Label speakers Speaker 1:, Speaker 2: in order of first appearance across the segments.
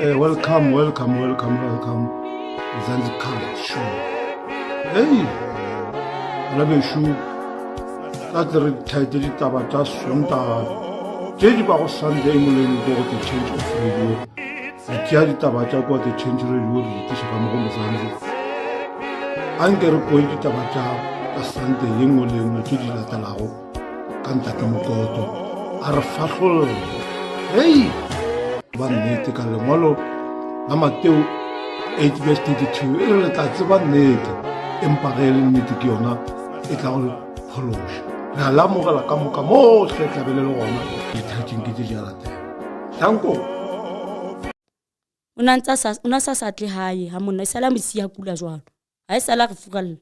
Speaker 1: Welcome, welcome, welcome, welcome. Mzansi Cult Show. Hey, bana bešo, tla tle re thaete ditaba tša Sontaga tše di bago Sunday moleng ko go The Change of Radio. Re tšea ditaba tša kwa The Change Radio re di tliša ka mo go Mzansi. Anke re kwe ditaba tša ka Sunday ye nngwe le ye nngwe tše di latelago. Ka ntate Mokoto a re fahlolle. Hei, ba nnete ka lengwalo la Mateo 8 verse 32 e re le tla tseba nnete, empa ge e le nnete ke yona e tla go phološa. Re a lamogela ka moka mohle tlabe le le gona dithatšing ke tše di a latela. Danko.
Speaker 2: O na ntsa sa o na sa sa tle hae ha monna e sala mo siya kula jwalo. Ha e sala re furalla.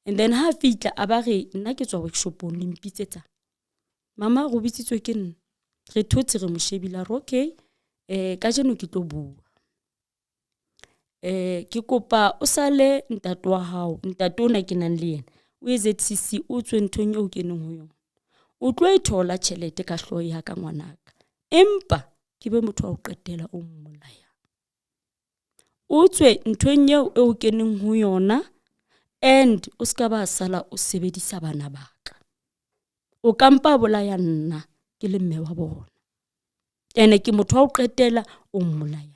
Speaker 2: And then ha fitla a ba re nna ke tswa workshopong le mpitsetsa. Mama go bitsitswe ke nna. Re thotse re mo shebile a re okay kajeno ke tlo bua. Ke kopa o sale ntate wa hao, ntate ona ke nang le yena. O ye ZCC o tswe nthong eo keneng ho yona. O tlo e thola tjhelete ka hlooho ya ka ngwanaka. Empa ke be motho wa ho qetela o mmolaya. O tswe nthong eo e o keneng ho yona and o ska ba sala o sebedisa bana ba ka. O ka mpa bolaya nna ke le mme wa bona. Ene ke motho wa ho qetela o mmolaya.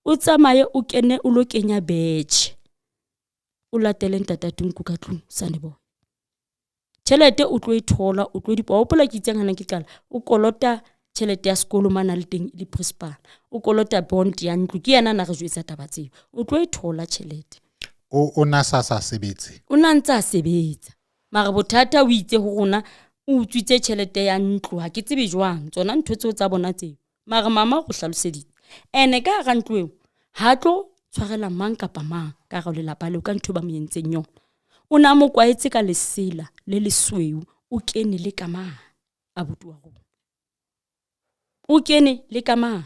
Speaker 2: O tsamaye o kene o lo kenya betjhe. O latele ntata Tunku ka tlung sane bona. Tjhelete o tlo e thola, o tlo di wa hopola ke itseng hana ke qala, o kolota tjhelete ya sekolo mana le teng le principal. O kolota bond ya ntlo, ke yena na re jwetsa taba tseo. O tlo e thola tjhelete.
Speaker 3: O na sa sa sebetse.
Speaker 2: O na ntse a sebetsa. Mara bothata o itse ho rona o utswitse tjhelete ya ntlo, ha ke tsebe jwang tsona ntho tseo tsa bona tseo. Mara mama o hlaloseditse. Ene ka hara ntlo eo ha tlo tshwarela mang kapa mang ka hara lelapa leo ka ntho ba mo entseng yona. O na mo kwaetse ka lesela le lesweu, o kene le ka mane abuti wa rona. O kene le ka mane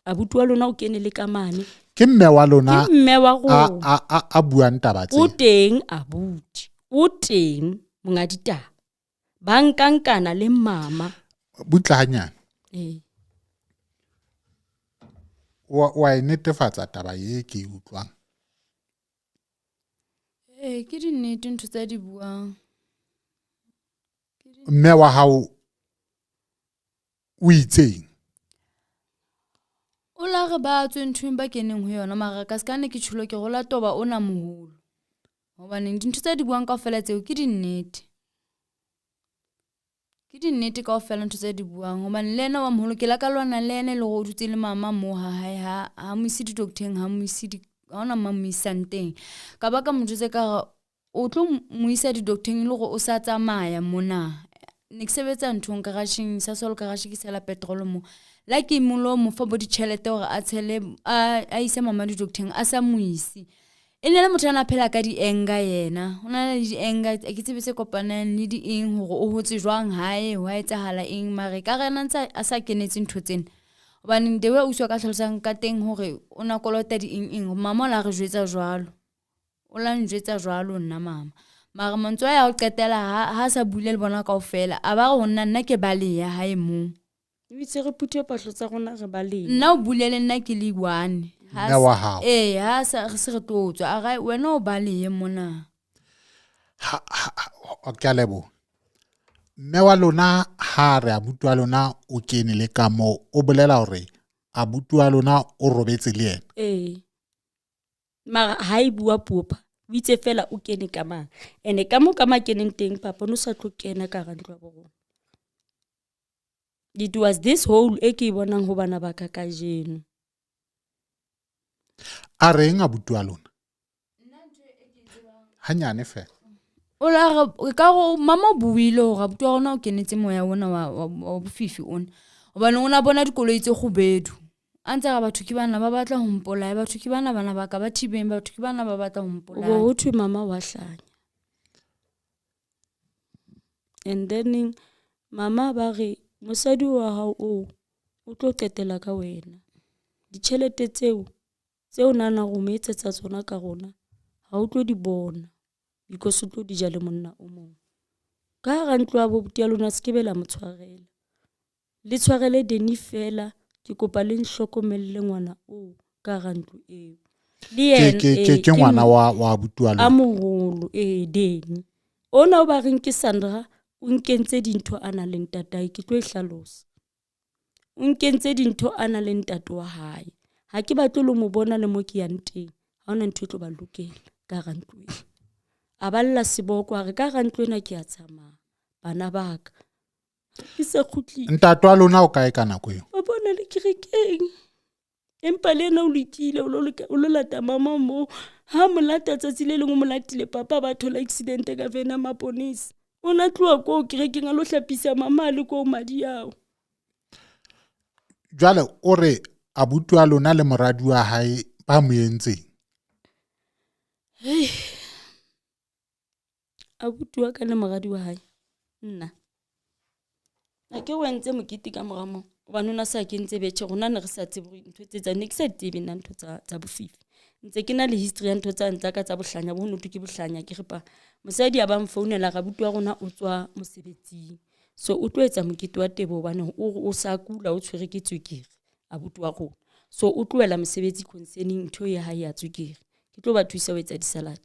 Speaker 2: abuti wa lona, o kene le ka mane.
Speaker 3: Ke mme wa lona,
Speaker 2: ke mme wa rona
Speaker 3: a buang taba tse.
Speaker 2: O teng abuti, o teng monga ditaba. Ba nkankana le mama.
Speaker 3: Butla hanyane. Ee. Wa e netefatsa taba ye ke e utlwang?
Speaker 4: Ee, ke dinnete ntho tse di buang.
Speaker 3: Mme wa hao o itseng?
Speaker 4: O la re ba tswe nthong ba keneng ho yona, mara ka se ka ne ke tjholo ke gola toba ona moholo. Hobaneng dintho tse di buang kaofela tseo ke dinnete. Ke dinnete kaofela ntho tse di buang, hobane le ena wa moholo ke la ka lwana le ena e le hore o dutse le mama moo ha hae, ha mo ise di-doctor-eng, ha mo ise di, ha hona mo mo isang teng. Ka ba ka mo jwetsa ka re o tlo mo isa di-doctor-eng e le hore o sa tsamaya mona. Ne ke sebetsa nthong garage-eng, Sasol garage ke tshela petrol mo. La ke mo lo mo fa bo ditjhelete hore a tshele, a ise mama di-doctor-eng, a sa mo ise. E ne le motho a na phela ka di-anger yena. O na le di-anger, ke tsebe tse kopanang le di eng hore o hotse jwang hae, hwa etsahala eng, mare ka re ena ntse a sa kenetse ntho tsena. Hobane the way ausi wa ka tlhalosang ka teng hore o na kolota di eng eng, mama o la re jwetsa jwalo. O la njwetsa jwalo nna mama. Mara mantswe a ya ho qetela ha sa buile le bona kaofela, a ba re ho nna nna ke baleya hae moo.
Speaker 2: O itse re phuthe phahlo tsa rona re balehe.
Speaker 4: Nna o bule le nna ke le one.
Speaker 3: Mme wa hao.
Speaker 4: Ee, ha sa re se re tlo tswa. A re wena o balehe mona.
Speaker 3: Ha, ha, ha, ke a leboha. Mme wa lona ha re abuti wa lona o kene le ka moo, o bolela hore abuti wa lona o robetse le yena.
Speaker 2: Ee. Mara ha e bua puo pa, o itse fela o kene ka mang. Ene ka mo ka ma keneng teng papa no sa tlo kena ka hara ntlo ya bo rona. It was this hole e ke e bonang ho bana ba ka kajeno.
Speaker 3: A reng abuti wa lona? Hanyane fela.
Speaker 4: O la re ka go mama o buile hore abuti wa rona o kenetse moya ona wa bofifi ona. Hobane o na bona dikoloi tse kgubedu. A ntse re batho ke bana ba batla ho mpolaya, batho ke bana bana ba ka ba thibeng, batho ke bana ba batla ho mpolaya.
Speaker 2: Ho thwe mama wa hlanya. And then mama ba re mosadi wa hao oo o tlo qetela ka wena. Ditjhelete tseo tseo nana go mo etsetsa tsona ka rona ha o tlo di bona because o tlo di ja le monna o mong. Ka hara ntlo ya bo buti ya lona se ke be la mo tshwarela. Le tshwarele Denny fela Ke kopa le nhlokomelle ngwana o ka hara ntlo eo. Le yena
Speaker 3: ke ngwana wa abuti wa
Speaker 2: lona? A moholo, ee, Deni. Ona o ba reng ke Sandra, o nkentse dintho a nang le ntatae, ke tlo e hlalosa. O nkentse dintho a nang le ntate wa hae. Ha ke batle lo mo bona le mo ke yang teng. Ha hona ntho e tlo ba lokela ka hara ntlo ena. A balla seboko a re ka hara ntlo ena ke a tsamaya. Bana ba ka. Ke se kgutlile.
Speaker 3: Ntate wa lona o kae ka nako eo?
Speaker 2: Ba bona le kerekeng. Empa le yena o lokile, o lo lata mama moo. Ha mo lata tsatsi le leng o mo latile papa ba thola accident ka vena maponesa. O na tloha koo kerekeng a lo hlapisa mama a le koo madi ao.
Speaker 3: Jwale o re abuti wa lona le moradi wa hae ba mo entseng?
Speaker 2: Hey. Abuti wa ka le moradi wa hae nna a ke o entse mokete ka mora moo, hobane o na sa kentse betjhe, rona ne re sa tsebe hore ntho tse tsang, ne ke sa tsebe nna ntho tsa bofifi. Ntse ke na le history ya ntho tsa tsa ka tsa bohlanya, bo notwe ke bohlanya, ke re pa mosadi a ba mfounela ra abuti wa rona o tswa mosebetsing, so o tlo etsa mokete wa tebo hobane o sa kula, o tshwere ke tswekere abuti wa rona, so o tlohela mosebetsi concerning ntho ya hae ya tswekere, ke tlo ba thusa ho etsa di-salad.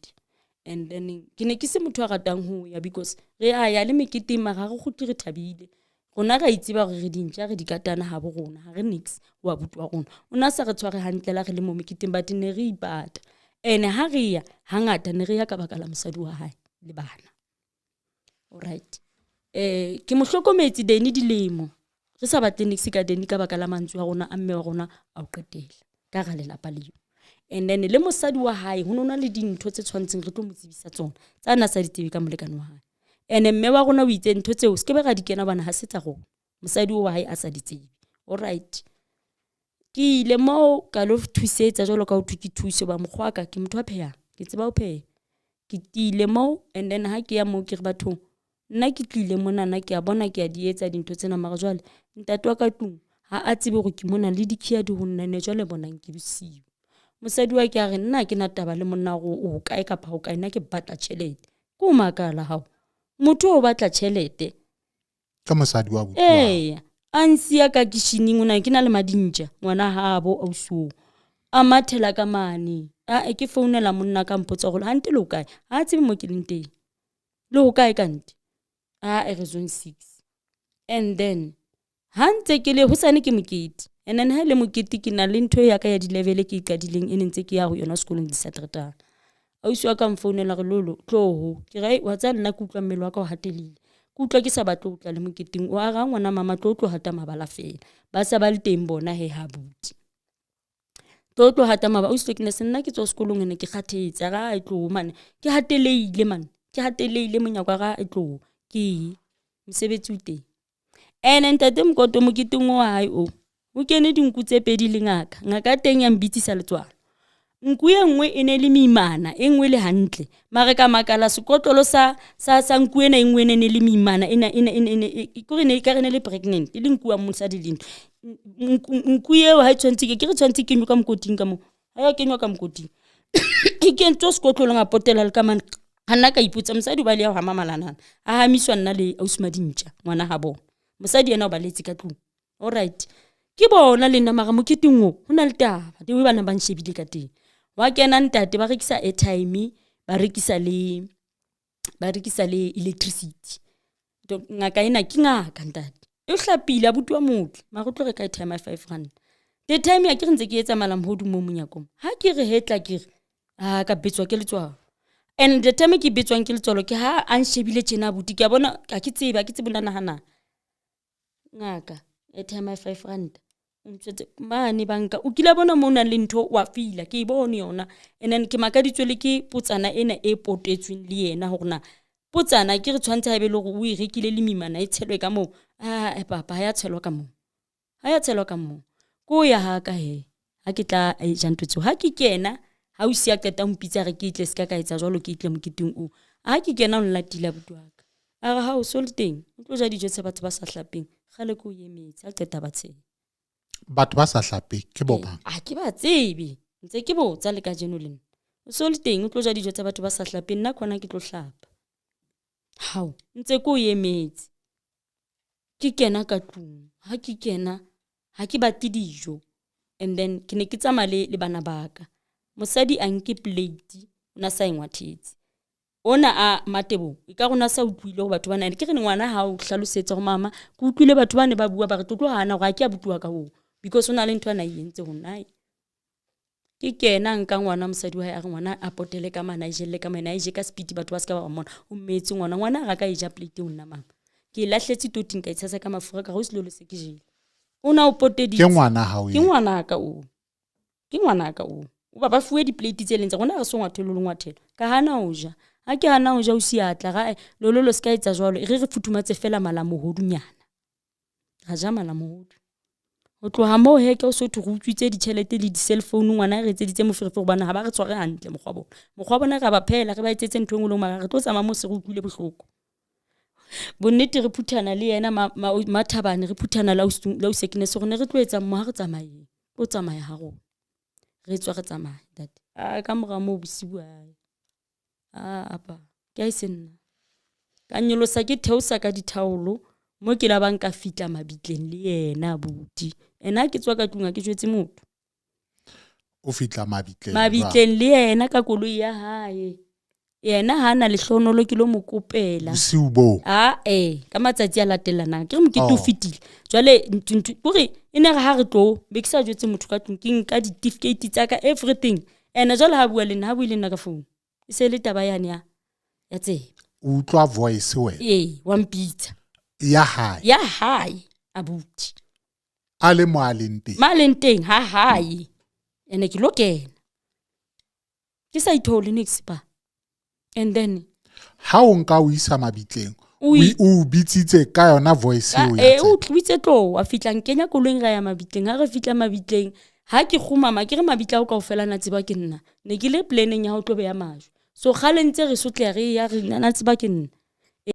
Speaker 2: And then ke ne ke se motho a ratang ho ya because re a ya le meketeng mara ha re kgutle re thabile. Rona ra itseba hore re dintja, re dikatana ha bo rona, ha re nix wa abuti wa rona. O na sa re tshware hantle la re le mo meketeng, but ne re ipata. Ene ha re ya hangata ne re ya ka baka la mosadi wa hae le bana. Alright. Ke mo hlokometse Deni dilemo. Re sa batle nix ka Deni ka baka la mantswe a rona a mme wa rona a o qetela ka hara lelapa leo. And then le mosadi wa hae ho nona le dintho tse tshwantseng re tlo mo tsebisa tsona tsa na sa di tsebe ka molekane wa hae. And mme wa rona o itse ntho tseo se ke be ra di kena bana ha se tsa rona. Mosadi wa hae a sa di tsebe. Alright. Ke ile moo ka lo thusetsa jwalo ka ho thwe ke thuse ba mokgwa ka ke motho wa phehang, ke tseba ho pheha. Ke tiile moo and then ha ke ya moo ke re bathong nna ke tlile monana ke a bona ke a di etsa dintho tsena mara jwale ntate wa ka tlung ha a tsebe hore ke mona le dikhiya di ho nna ne jwale bonang ke bosiu. Mosadi wa ke a re nna ke na taba le monna hore o kae kapa ho kae, nna ke batla tjhelete. Ke o makala hao. Motho o batla tjhelete.
Speaker 3: Ke mosadi wa abuti wa.
Speaker 2: Eya, a nsiya ka kishining o na ke na le madintja ngwana habo ausi oo. A mathela ka mane. A ke founela monna ka mpotsa hore hante le ho kae? Ha a tsebe mo ke leng teng. Le ho kae kante? A re zone 6. And then ha ntse ke le hosane ke mokete. And then ha le mokete ke na le ntho ya ka ya di-level ke e qadileng e ne ntse ke ya ho yona sekolong di sa tretang. Ausi wa ka mfounela re lolo tloho. Ke re wa tsaya nna ke utlwa mmele wa ka o hatelehile. Ke utlwa ke sa batle ho tla le moketeng. O a ra ngwana mama tlo tlo hata mabala fela. Ba sa ba le teng bona he ha buti. Tlo tlo hata mabala. Ausi ke ne se nna ke tswa sekolong ene ke kgathetse. A ra e tlo mane. Ke hatelehile mane. Ke hatelehile monyako a ra e tlo. Ke mosebetsi o teng. Ene ntate Mokoto moketeng wa hae o. O kene dinku tse pedi le ngaka. Ngaka teng ya mbitsisa letswalo. Nku e nngwe e ne le meimana, e nngwe le hantle. Mare ka makala sekotlolo sa nku ena e nngwe e ne le meimana, ena e kore ne ka re ne le pregnant, e le nku ya mosadi le ntho. Nku eo ha e tshwantse ke re tshwantse kenywe ka mokoting ka moo. Ha ya kenywa ka mokoting. Ke kentswe sekotlolong a potela le ka mane. Ha nna ka ipotsa mosadi o ba le ya ho hama malanana. A hamiswa nna le ausi Madintja ngwana ha bona. Mosadi yena o baletse ka tlung. Alright. Ke bona le nna mara moketeng o ho na le taba di bana ba nshebile ka teng. Wa kena ntate ba rekisa airtime, ba rekisa le electricity. Ngaka ena ke ngaka ntate. E hlapile abuti wa motle, mara o tlo reka airtime ya 5 rand. The time ya ke re ntse ke etsa malamhodu mo monyakong. Ha ke re hetla ke re a ka betswa ke letswalo. And the time ke betswang ke letswalo ke ha a nshebile tjena abuti ke a bona ha ke tsebe nna nahana. Ngaka airtime ya 5 rand. Ntshwetse mane banka o kile bona mo na le ntho wa fila ke e bone yona. And then ke makaditswe le ke potsana ena e potetsweng le yena hore na potsana ke re tshwantse ha be le hore o e rekile le mimana e tshelwe ka moo. Ah papa ha ya tshelwa ka moo. Ha ya tshelwa ka moo. Ko ya ha ka he. Ha ke tla e ja ntho tseo. Ha ke kena ha o sia qeta ho mpitsa re ke tle ska ka etsa jwalo ke tle moketeng o. Ha ke kena o nlatile abuti wa ka. A re ha o so le teng o tlo ja dijo tsa batho ba sa hlapeng. Kgale ke o emetse ha qeta ba tshela.
Speaker 3: Batho ba sa hlapeng ke bo mang?
Speaker 2: Ha ke ba tsebe. Ntse ke botsa le kajeno le nna. O so le teng o tlo ja dijo tsa batho ba sa hlapeng nna khona ke tlo hlapa. Hao, ntse ke o emetse. Ke kena ka tlung. Ha ke kena, Ha ke batle dijo. And then ke ne ke tsamaya le bana ba ka. Mosadi a nke plate, o na sa e ngwathetse. Ona a Matebo, e ka rona sa utlwile hore batho bana, ke re ngwana ha o hlalosetsa hore mama, ke utlwile batho ba ne ba bua ba re tlo hana hore ha ke a bua ka hoo, because o na le ntho ana e entse ho nna. Ke kena nka ngwana mosadi wa hae a re ngwana a potele ka mana, a jelle ka mana, a je ka speed, batho ba se ka ba mmona. O mmetse ngwana, ngwana a ka e ja plate ho nna mama. Ke e lahletse toting ka itshasa ka mafura ka re o selolo se ke jele. O na o poteditse.
Speaker 3: Ke ngwana hao.
Speaker 2: Ke ngwana ka o. Ke ngwana ka o. O ba ba fuwe di-plate tse leng tsa rona, re so ngwathelo le ngwathelo. Ka hana ho ja. Ha ke hana ho ja o siatla ra lololo se ka etsa jwalo, e re re futhumatse fela mala mohodunyana. Ra ja mala mohodu. Ho tloha moo he ke o so thwe re utswitse ditjhelete le di-cell phone, ngwana re etseditse moferefere hobane ha ba re tshware hantle mokgwa bona. Mokgwa bona re ba phela, re ba etsetse ntho e nngwe le nngwe, mara re tlo tsamaya moo se re utlwile bohloko. Bonnete re phuthana le yena Mathabane, re phuthana la Ausekines hore ne re tlo etsang mo ha re tsamayeng. Tlo tsamaya ha rona. Re tswa re tsamaya, ntate. A ka mora moo bosiu a apa ke a e se nna. Ka nyolosa ke theosa ka dithaolo mo ke la bang ka fitla mabitleng le yena abuti. Ena ke tswa ka tlung ha ke jwetse motho.
Speaker 3: O fitla mabitleng.
Speaker 2: Mabitleng le yena ka koloi ya hae. Yena ha na lehlonolo ke lo mo kopela.
Speaker 3: Bosiu bo.
Speaker 2: A ka matsatsi a latelanang. Ke re mokete o fetile. Jwale ntho kore e ne re ha re tlo be ke sa jwetse motho ka tlung, ke nka di-certificate tsa ka everything. Ena jwale ha bua le nna, ha bue le nna ka phone. E se le taba yane ya tsebe.
Speaker 3: O utlwa voice wena?
Speaker 2: Ee, wa mpitsa.
Speaker 3: Ya hae.
Speaker 2: Ya hae abuti.
Speaker 3: A le mo a leng teng.
Speaker 2: Ma leng teng ha hae. Ene ke lo kena. Ke sa ithole next ba. And then
Speaker 3: ha o nka o isa mabitleng, o bitsitse ka yona voice eo ya.
Speaker 2: O tluitse tlo, wa fitla nkenya koloing ra ya mabitleng. Ha re fitla mabitleng, ha ke kgumama ke re mabitla o kaofela na tseba ke nna. Ne ke le planning ya ho tlo beya majwe. So kgale ntse re sotleha re ya re na tseba ke nna.